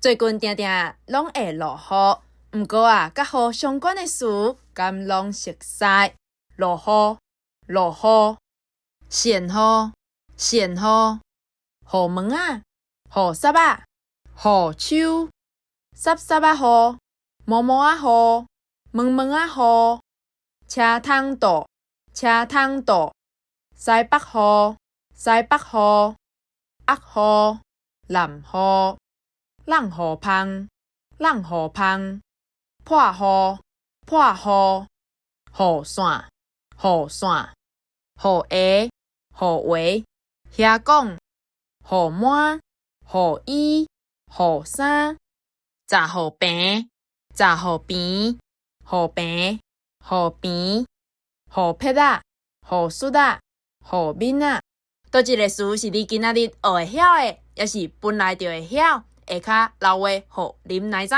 最近定定攏會落雨，毋過啊，佮雨相關的詞，敢攏熟似？落雨，落雨，鉎雨，鉎雨，雨毛仔，雨濕仔，雨手，濕濕仔雨，毛毛仔雨，毛毛仔雨，車窗罩，車窗罩，西北雨，西北雨，鴨雨，南雨，冷雨芳，冷雨芳，破雨，破雨，雨傘，雨傘，雨鞋，雨鞋，遐講，雨滿，雨衣，雨衫，雜雨棚，雜雨棚，雨棚，雨棚，雨撇仔，雨術仔，雨敏仔。佗一个詞是你今仔日學會曉的，抑是本來就會曉？下跤留話予林奶知。